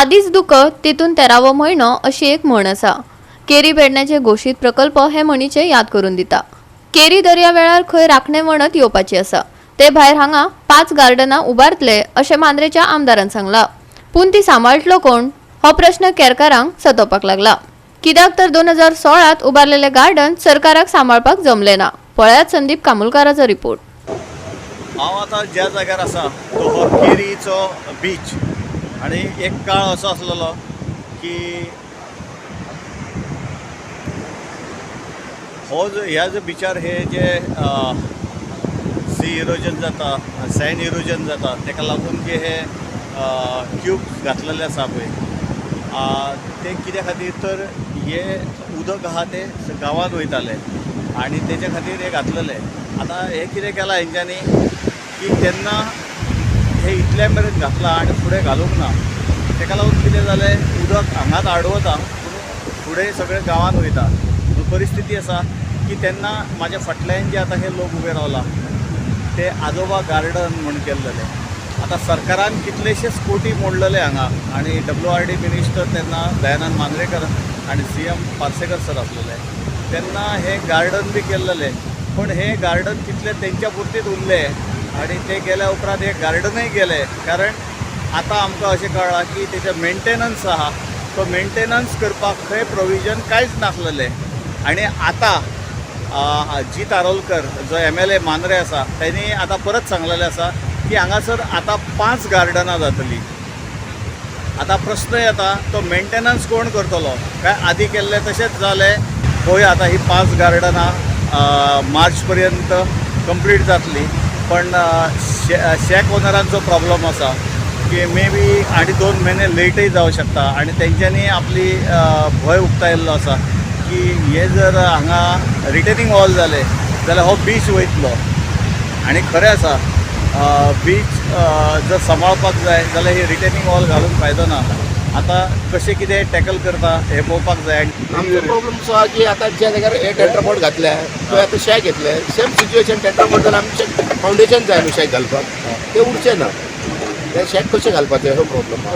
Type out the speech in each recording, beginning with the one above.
आदींच दुकळ तितून तेरावो म्हयनो अशी एक म्हण आसा. केरी पेडण्याचे घोशीत प्रकल्प हे म्हणीचे याद करून दिता. केरी दर्या वेळार खंय राखणे वणत येवपाची आसा. ते भायर हांगा 5 गार्डनां उबारतले अशें मांद्रेच्या आमदारान सांगला. पूण ती सांबाळटलो कोण हो प्रश्न केरकारांक सतोवपाक लागला. कित्याक तर 2016 उबारलेले गार्डन सरकाराक सांबाळपाक जमले ना. पळयात संदीप कामुलकाराचो रिपोर्ट. हांव आतां ज्या जाग्यार आसा तो हो केरीचो बीच. आनी एक काळ असो आसलेलो की हो जो ह्या जो बिचार हे जे सी इरोजन जाता, सँड इरोजन जाता, ताका लागून जे हे क्यूब्स घातलेले आसा पळय, ते कित्या खातीर तर हे उदक आहा तें गांवांत वयतालें आनी तेच्या खातीर हे घातलेले. आतां हें कितें केलां हेंच्यांनी की तेन्ना हे इतले मेरेन घातलां आनी फुडें घालूंक ना. ताका लागून कितें जालें, उदक हांगाच आडवता पूण फुडें सगळें गांवांत वयता. परिस्थिती आसा की तेन्ना म्हाज्या फाटल्यान जे आतां हे लोक उबे रावला ते आजोबा गार्डन म्हूण केल्लेले. आतां सरकारान कितलेशेच कोटी मोडलेले हांगा आनी WRD minister तेन्ना दयानंद मांद्रेकर आनी CM Parsekar sir आसलेले तेन्ना हे गार्डन बी केल्लेले. पूण हे गार्डन तितले तेंच्या पुरतीच उरले आनी ते गेल्या उपरांत हे गार्डनूय गेले. कारण आतां आमकां अशें कळ्ळां की तेचें मेंटेनन्स आहा तो मेंटेनन्स करपाक खंय प्रोविजन कांयच नासलेलें. आनी आतां जीत आरोलकर जो MLA Mandrem आसा तेणी आतां परत सांगलेलें आसा की हांगासर आतां 5 गार्डनां जातलीं. आतां प्रस्न येता तो मेंटेनन्स कोण करतलो, काय आदी केल्लें तशेंच जालें. पळोवया आतां ही 5 गार्डनां मार्च पर्यंत कंप्लीट जातली. पण शॅक ओनरांचो प्रॉब्लम आसा की मे बी आनी 2 म्हयने लेटय जावं शकता. आनी तेंच्यांनी आपली भंय उक्तायल्लो आसा की हे जर हांगा रिटेनिंग वॉल जाले जाल्यार हो बीच वयतलो. आनी खरें आसा, बीच जर सांबाळपाक जाय जाल्यार ही रिटेनिंग वॉल घालून फायदो ना. आतां कशें कितें टॅकल करता हें पळोवपाक जाय. आमचो प्रॉब्लम असो आहा की आतां ज्या जाग्यार हे टेट्रापोट घातल्या थंय आतां शॅक घेतले, सेम सिच्युएशन. टेट्रापोट जाल्यार आमचें फावंडेशन जाय न्हू शॅक घालपाक, तें उरचें ना. ते शॅक कशें घालपाचें हो प्रॉब्लम.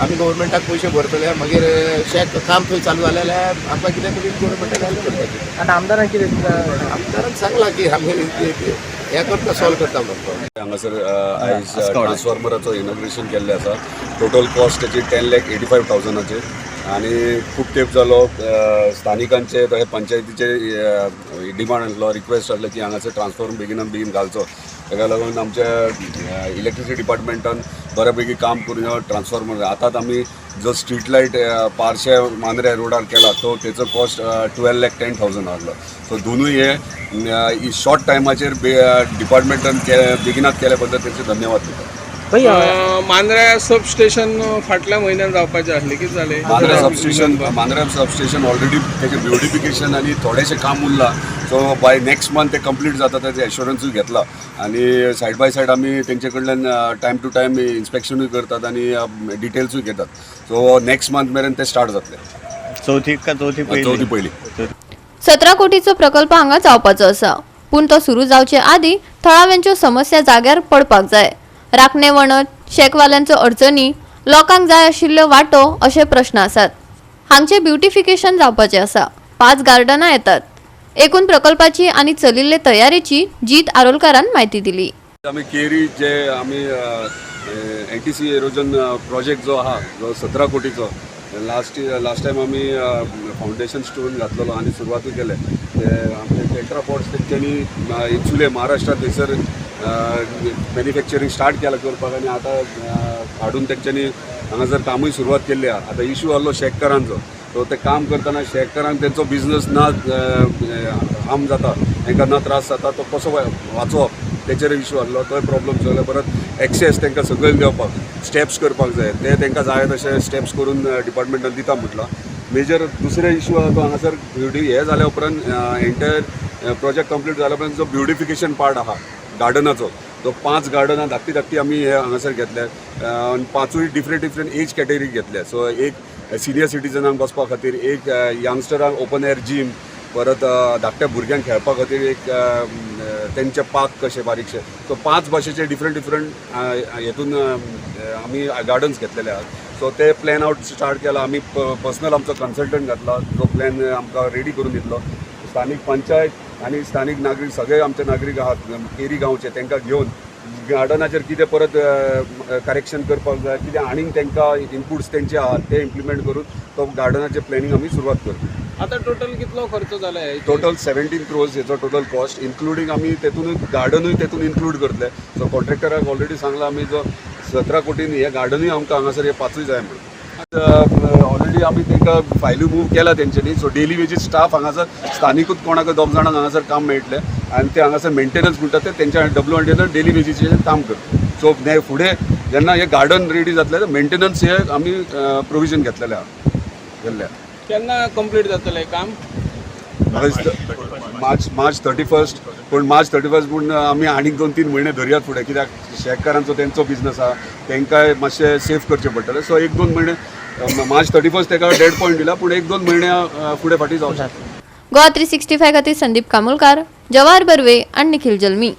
आमी गव्हर्मेंटाक पयशे भरतले, मागीर शॅक काम थंय चालू जालें जाल्यार आमकां कितें तरी गव्हर्मेंटाक हेल्प करपाचें. आनी आमदारान कितें? आमदारान सांगलां की आमी हें करता, सॉल्व करता म्हणून. हांगासर आयज ट्रान्सफॉर्मराचो इनॉग्रेशन केल्लें आसा. टोटल कॉस्ट तेची 10,85,000 आनी खूब तेंप जालो स्थानिकांचे तशें पंचायतीचे डिमांड आसलो, रिक्वेस्ट आसलें की हांगासर ट्रान्सफॉर्मर बेगिनान बेगीन घालचो. ताका लागून आमच्या इलेक्ट्रिसिटी डिपार्टमेंटान बऱ्या पैकी काम करून हो ट्रान्सफॉर्मर आतांच आमी जो स्ट्रीट लायट पारशे मांद्रे रोडार केला तो तेचो कॉस्ट 12,10,000 आहलो. सो दोनूय हे शॉर्ट टायमाचेर डिपार्टमेंटान बेगिनात केल्या बद्दल तेंचे धन्यवाद दिता. मांद्र्या सब स्टेशन फाटल्या म्हयन्यान जावपाचें आसलें, कितें जालें? मांद्र्या सबस्टेशन ऑलरेडी तेजें ब्युटिफिकेशन आनी थोडेशें काम उरलां. सो बाय नेक्स्ट मंथ तें कंप्लीट जाता तेजें एश्योरन्सूय घेतला. आनी सायड बाय सायड आमी तेंचे कडल्यान टायम टू टायम इन्स्पेक्शनूय करतात आनी डिटेल्सूय घेतात. सो नेक्स्ट मंथ मेरेन ते स्टार्ट जातले. चवथी पयली. 17 कोटीचो प्रकल्प हांगा जावपाचो आसा, पूण तो सुरू जावचे आदीं थळाव्यांच्यो समस्या जाग्यार पडपाक जाय. राखणे वणत, शॅकवाल्यांचो अडचणी, लोकांक जाय आशिल्ल्यो वाटो अशे प्रश्न आसात. हांगचें ब्युटिफिकेशन जावपाचें आसा. 5 गार्डनां येतात. एकूण प्रकल्पाची आनी चलिल्ले तयारेची जीत आरोलकारान म्हायती दिली. आमी केरी जे आमी NTC erosion project जो आहा जो 17 कोटीचो लास्ट टायम आमी फावंडेशन स्टोन घातलेलो आनी सुरवातूय केले. ते आमचे टेट्रापॉड्स तेंच्यांनी इचुले महाराष्ट्रात थंयसर मॅन्युफॅक्चरींग स्टार्ट केलां करपाक आनी आतां हाडून तेंच्यांनी हांगासर कामूय सुरवात केल्ली आहा. आतां इशू आहलो शॅककारांचो. सो ते काम करतना शॅककारांक तेंचो बिजनस ना हार्म जाता, तांकां ना त्रास जाता, तो कसो वाचोवप तेचेर इशू आहलो, तोय प्रॉब्लम जालो. परत एक्सेस तांकां सकयल देंवपाक स्टेप्स करपाक जाय, ते तांकां जाय तशे स्टेप्स करून डिपार्टमेंटान दिता म्हटलां. मेजर दुसरे इशू आहा तो हांगासर ब्युटी हे जाल्या उपरांत एंटायर प्रोजेक्ट कंप्लीट जाल्या उपरांत जो ब्युटिफिकेशन पार्ट आहा गार्डनाचो, तो 5 गार्डनां धाकटी धाकटी आमी हे हांगासर घेतल्या. 5ूय डिफरंट डिफरंट एज कॅटेगरी घेतल्या. सो एक सिनियर सिटीजनांक बसपा खातीर, एक यंगस्टरांक ओपन एयर जीम, परत धाकट्या भुरग्यांक खेळपा खातीर एक तेंचे पार्क कशे बारीकशे. सो पांच भाशेचे डिफरंट डिफरंट हेतून आमी गार्डन्स घेतलेले आहात. सो ते प्लॅन आवट स्टार्ट केला आमी. पर्सनल आमचो कन्सल्टंट घातला, जो प्लॅन आमकां रेडी करून दितलो. स्थानीक पंचायत आनी स्थानीक नागरीक, सगळे आमचे नागरीक आहात केरी गांवचे, तांकां घेवन गार्डनाचेर कितें परत करेक्शन करपाक जाय, कितें आनीक तांकां इनपुट्स तेंचे आहात, ते इम्प्लिमेंट करून तो गार्डनाचें प्लॅनिंग आमी सुरवात करतले. आता टोटल कितलो खर्च जाला हे? टोटल 17 क्रोर्स हेचो टोटल कॉस्ट, इन्क्लुडींग आमी तेतून गार्डनूय तेतून इन्क्लूड करतले. सो कॉन्ट्रॅक्टराक ऑलरेडी सांगलां आमी, जो 17 कोटीन हे गार्डनूय आमकां हांगासर हे पांचूय जाय म्हणून. ऑलरेडी आमी तांकां फायली मूव केला तेंच्यांनी. सो डेली वेजीस स्टाफ हांगासर स्थानिकूच कोणाक दोग जाणांक हांगासर काम मेळटलें आनी ते हांगासर मेंटेनन्स म्हणटा ते तेंच्या डब्ल्यू एन डेली वेजीचेर काम करता. सो फुडें जेन्ना हे गार्डन रेडी जातलें, मेंटेनन्स हे आमी प्रोविजन घेतलेलें आहा, केल्लें आहा. केन्ना कंप्लीट जातलें काम? म्हाका दिसता मार्च, मार्च 31. पूण मार्च 31 पूण आमी आनीक 2-3 म्हयने धरयात फुडें, कित्याक शेतकारांचो तेंचो बिजनस आहा, तांकांय मातशें सेफ करचें पडटलें. सो 1-2 म्हयने, मार्च 31 ताका डेड पॉयंट दिला, पूण 1-2 म्हयने फुडें फाटीं जावं शकता. गोवा 365 खातीर संदीप कामुलकार, जवाहर बर्वे आनी निखिल जल्मी.